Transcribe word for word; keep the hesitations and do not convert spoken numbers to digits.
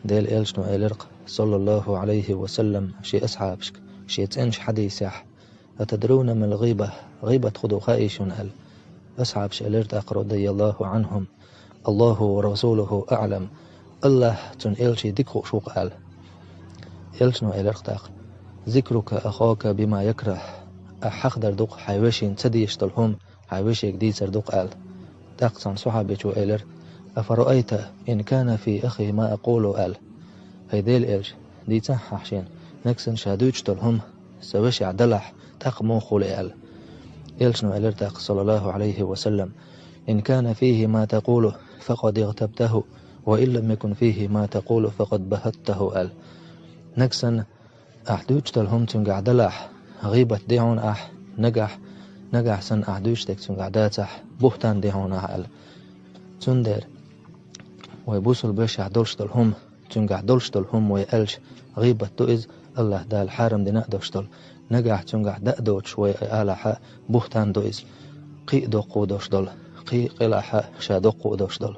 Дела элчано элира-кх, саллаллаху Ӏалайхи ва саллам, шен асхьабашка, шен цӀеначу хьадисехь: «Атадруна мал гӀийба?» ГӀийбат хӀун ду хаьий шуна аьлла. Асхьабаша элира тӀаккха, радияллаху Ӏанхум: «Аллаху ва расулуху аӀлам». АллахӀ, цуьнан элчий дика хууш ву-кх аьлла. Элчано элира-кх тӀаккха: «Зикрука ахака бима якрахь». Ахь хьахадар ду-кх хьайн вешина ца дезаш долу хӀума, хьайн вешега дийцар ду-кх аьлла. ТӀаккха цхьана сахьабичо элира: «Афараайта ин кана фи ахи ма акъулу», аьлла. ХӀай Дела элча, дийцахьа ахь шена, нагахь санна ша дуьйцуш долу хӀума сан вешехь далахь, тӀаккха муха хуьлу и аьлла. Элчано элира тӀаккха, саллаллаху Ӏалайхи ва саллам: «Ин кана фихи ма такъулу, факъад игътабтаху, ва ин лам якун фихи ма такъулу, факъад бахаттаху», аьлла. Нагахь санна ахь дуьйцуш долу хӀума цуьнгахь далахь, гӀийбат де хьуна ахь, нагахь, нагахь санна ахь дуьйцуш дерг цуьнгахь дацахь, бухӀтан де хьуна ахь аьлла. Цундела вай бусулба вешехь долуш долу хӀума, цуьнгахь долуш долу хӀума вай аьлча, гӀийбат ду иза, АллахӀ Дала хьарам дина а долуш долу. Нагахь цуьнгахь даа доцуш вай алахь а, бухӀтан ду иза. Кхин а доккха долуш долу, кхин а къилахь а ша доккха долуш долу.